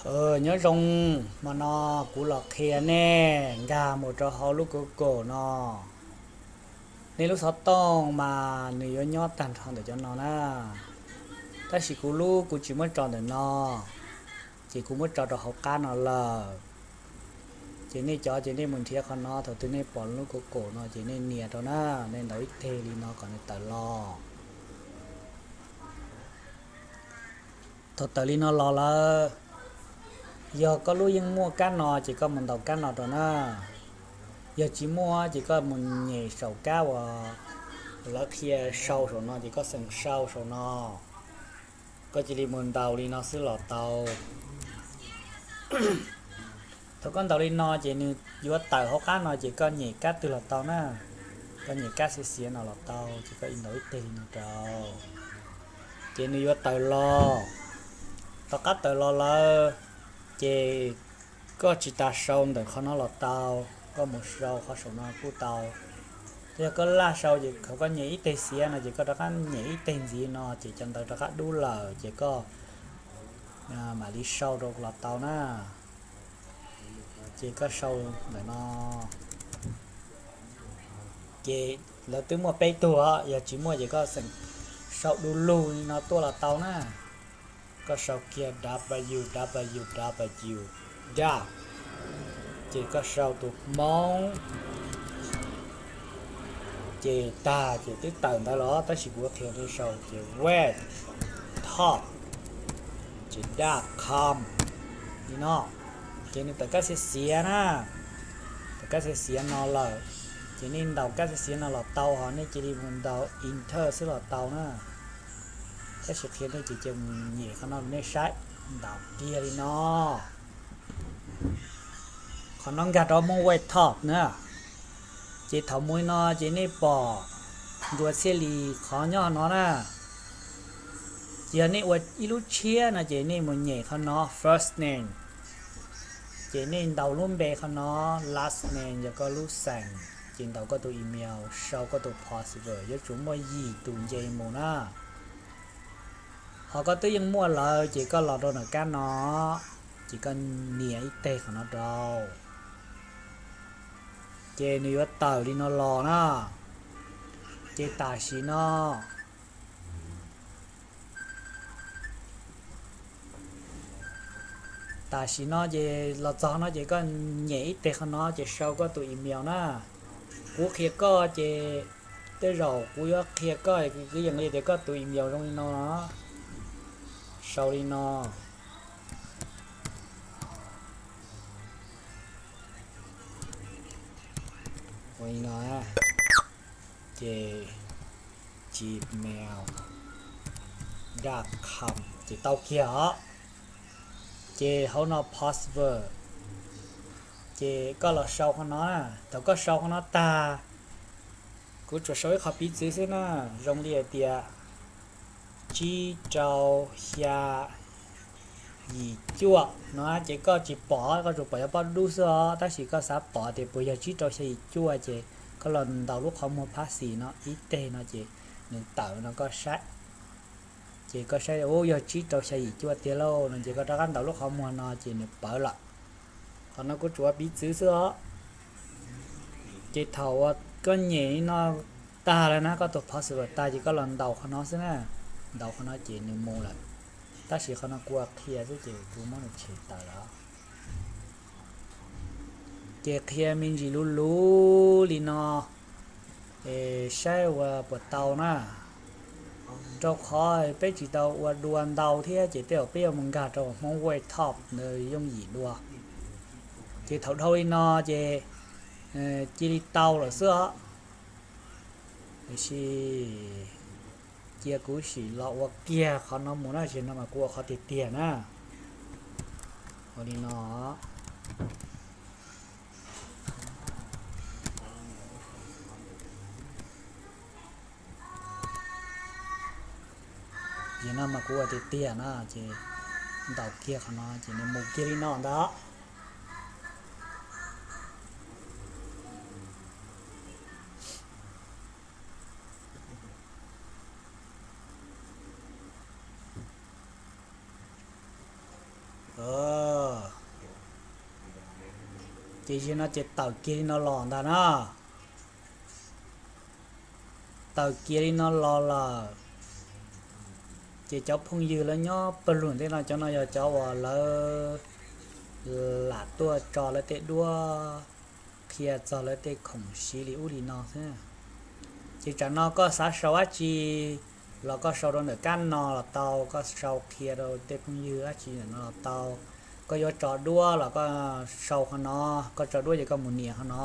Nyob zoo, hmo no kuv los qhia nej nkag mus rau hauv lub Google no. Nej lub xov tooj mas nws yuav nyob tag nrho ntawm cov no na. Tab sis kuv lub kuv tsis muab tso ntawm no, ces kuv muab tso rau hauv qab no lawm. Ces nej cov ces nej mus nrhiav qhov no, thaum twg nej pom lub Google no ces nej nias rau na, nej ntaus ib teg li no kom nws tawm los. Thaum tawm li no los lawm, yog koj lub yeej muaj kab no ces koj mus ntaus kab no rau na. Yog tsis muaj ces koj mus nyem saum kab uas lawv qhia sau saum no ces koj xeem sau saum no. Koj cia li mus ntaus li no xwb los tau. Thaum koj ntaus li no ces nws yuav tawm hauv qab no ces koj nyem kab twg los tau na. Koj nyem kab xiav xiav no los tau, ces koj ib ntaus ib teg li no rau, ces nws yuav tawm los. Tom qab tawm los lawm, ces koj tsis tas sau ntawm qhov no los tau, koj mus sau qhov saum no kuj tau. Yog koj laj sau ces thaum koj nyem ib teg xiav no ces koj rov qab nyem ib teg ntxiv no ces cov ntawd rov qab dub lawm ces koj mam li sau rau los tau na. Ces koj sau ntawm no, ces lawv twb muaj peb tug os, yog tsis muaj ces koj xeem sau du lug li no tuaj los tau na. Koj sau kiag W W W, da, ces koj sau tus Hmoob, ces tag ces twb tawm ntawd los, tab sis kuv qhia nej sau ces web top, ces dot com li no. Ces nws tawm kab xiav xiav na, tawm kab xiav xiav no lawm, ces nej ntaus kab xiav xiav no los tau, ho nej cia li mus ntaus enter xwb los tau na. Tab sis qhia nej ces cia mus nyem qhov no nej saib, ntaus kiag li no. Qhov no nkag rau Hmoob web top na. Ces thaum mus li no ces nej pom nruas txhiaj li qhov nyob no na. Ces yog nej ua ib lub tshiab no ces nej mus nyem qhov no first name, ces nej ntaus lub npe qhov no, last name yog koj lub xeem, ces ntaus koj tus email, sau koj tus password, yuav tsum muaj yim tus nce mus na. Ho koj twb yeej muaj lawm ces koj los rau nram kab no, ces koj nias ib teg qhov no rau, ces nws yuav tawm li no los na. Ces tam sim no, tam sim no ces los txog no ces koj nyem ib teg qhov no ces sau koj tus email na. Kuv qhia koj ces tej zaum kuv yuav qhia koj kwv yees li tias koj tus email zoo li no, sau li no, ua li no, ces gmail dot com ces tau kiag os. Ces hauv no password, ces koj los sau qhov no. Thaum koj sau qhov no tag, kuv tsuas sau ib qho piv txwv xwb na, zoo li hais tias tsib rau xya yim cuaj no ces koj tsis pom, koj tsuas pom cov pob dub xwb os, tab sis koj xav pom tias puas yog tsib rau xya yim cuaj ces koj los ntaus lub qhov muag phab xis no ib teg no ces nws tawm no koj saib. Ces koj saib, u, yog tsib rau xya yim cuaj tiag lauj no ces koj rov qab ntaus lub qhov muag no ces nws pawv lawm. Qhov no kuv tsuas piv txwv xwb os. Ces thaum uas koj nyem no tag lawm na, koj tus password tag ces koj los ntaus qhov no xwb na. Ntaus qhov no ces nws mus lawm. Tab sis qhov no kuv qhia xwb ces kuv muab nws tshem tawm lawm. Ces qhia me ntsis luv luv li no, es saib ua puas tau na. Rau qhov peb tsis tau ua dua ntau thiab ces tej zaum peb yuav mus nkag rau Hmoob web top ntawd yooj yim dua. Ces thaum dhau li no ces cia li tau lawm xwb os. Tiam sis cia kuv sim los ua kiag qhov no mus na, tam sim no mas kuv ua qhov tiag tiag na. Ua li no. Tam sim no mas kuv ua tiag tiag na, ces ntaus kiag qhov no ces nws mus kiag li no ntag. Ces zaum no ces tawm kiag li no los ntag na. Tawm kiag li no los lawm. Ces cov phooj ywg lawv nyob pawg lug tej no, cov no yog cov uas lawv lam tuaj tso lawv tej duab qhia txog lawv tej khoom siv li ub li no xwb. Ces tsam no koj xav sau dab tsi los koj sau rau ntawm kab no los tau, koj sau qhia rau tej phooj ywg dab tsi ntawm no los tau. Koj yuav tso duab los koj sau qhov no, koj tso duab ces koj mus nias qhov no.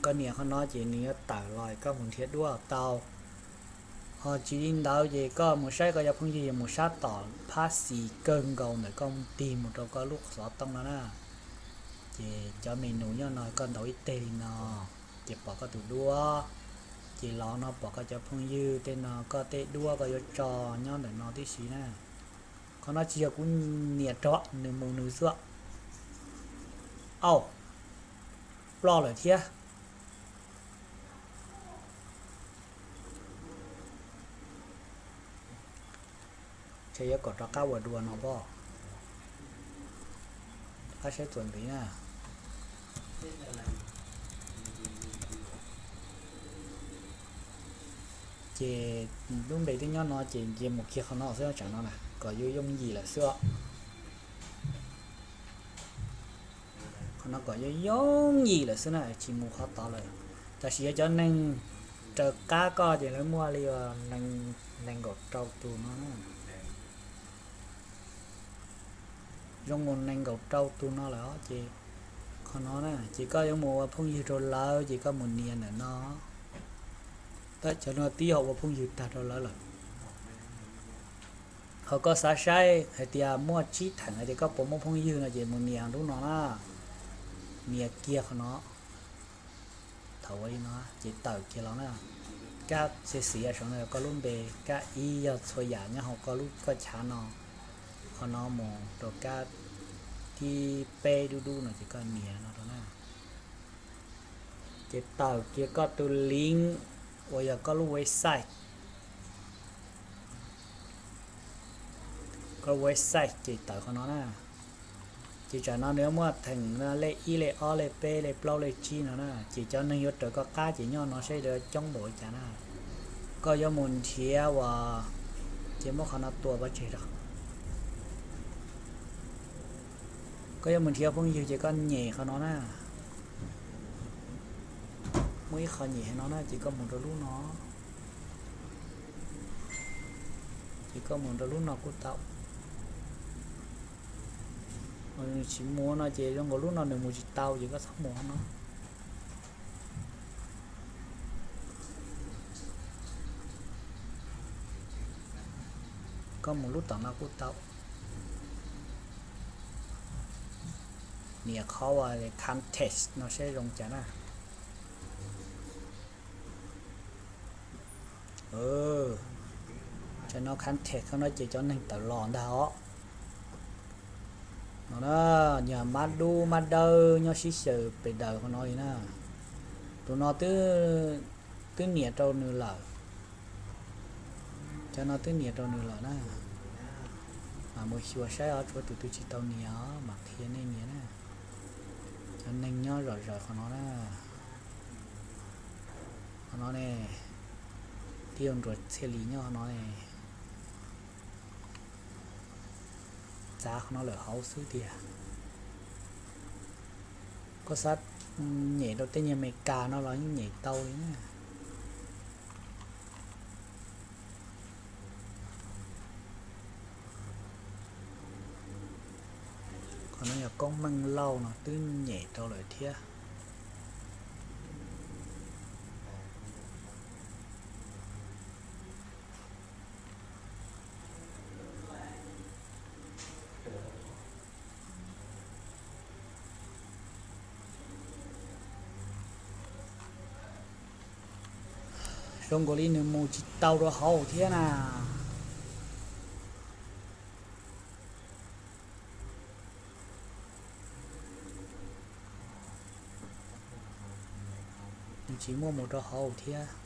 Koj nias qhov no ces nws yuav tawm los koj mus nrhiav duab tau. Ho tsis li ntawd ces koj mus saib koj cov phooj ywg yuav mus sab tom phab xis kawg nkaus ntawm koj tig mus rau koj lub xov tooj no na. Ces cov menu nyob no koj ntaus ib teg li no, ces pom koj tus duab. Ces los no pom koj cov phooj ywg tej no, koj tej duab koj yuav tso nyob ntawm no tib si na. Qhov no tsis yog kuv nias rau, nws mus nws xwb. Au, ploj lawm thiab. Ces yuav kom rov qab ua dua no pob. Rov qab saib txuas ntxiv na. Ces lub npe twb nyob no ces nce mus kiag qhov no xwb tsam no na, kom yuav yooj yim lawm xwb os. Qhov no kom yooj yooj yim lawm xwb na, tsis mus qhov tod lawm. Tab sis yog cov neeg raws qab koj ces lawv muaj li nees nkaum rau tus no na. Zoo nkaus nees nkaum rau tus no lawm os. Ces qhov no na ces koj yuav mus ua phooj ywg rau lawv ces koj mus nias ntawm no. Tab cov no twb yog ua phooj ywg tag rau lawv lawm. Ho koj xav saib hais tias muaj tsib theem hais tias koj puas muaj phooj ywg no ces mus nias lub no na. Nias kiag qhov no. Thaum ua li no ces tawm kiag los na. Kab xis xis saum no yog koj lub npe, kab ib yog txhua yam nyob hauv koj lub koj chav no. Qhov no mus rau kab thib peb dub dub no ces koj nias no rau na. Ces tawm kiag koj tus link uas yog koj lub website. Koj lub website ces tawm qhov no na. Ces tsam no nws muaj theem lej ib lej ob lej peb lej plaub lej tsib no na. Ces cov neeg yuav raws koj qab ces nyob no saib lawv coob npaum li cas na. Koj yuav mus nrhiav uas, ces muab qhov no tua pov tseg rau. Koj yuav mus nrhiav phooj ywg ces koj nyem qhov no na. Muaj ib qho nyem no na ces koj mus rau lub no. Ces koj mus rau lub no kuj tau. Nws tsis mus no ces zoo nkaus lub no nws mus tsis tau ces koj txhob mus no. Koj mus lub tom no kuj tau. Nias qhov uas contact no saib zoo cas na. Tsam no contact qhov no ces cov neeg tawm los ntag os. No na, yog mab dub mab dawb nyob sib xyaw pes daws qhov no li na. Tus no twb nias rau nws lawm. Cov no twb nias rau nws lawm na. Mas mus xyuas saib os, tshuav tus twg tsis tau nias os mas qhia nej nias na. Cov neeg nyob zom zaws qhov no na. Qhov no ne, tib zoo nruas txhiaj li nyob qhov no ne. Txav qhov no lawm hauv xwb tiag. Koj xav nyem rau tej nyuag Amelikas no los yeej nyem tau li na. Qhov no yog Koob Meej Lauj no twb nyem rau lawm thiab. Zoo nkaus li nws mus tsis tau rau hauv thiab na. Nws tsis muaj mus rau hauv thiab.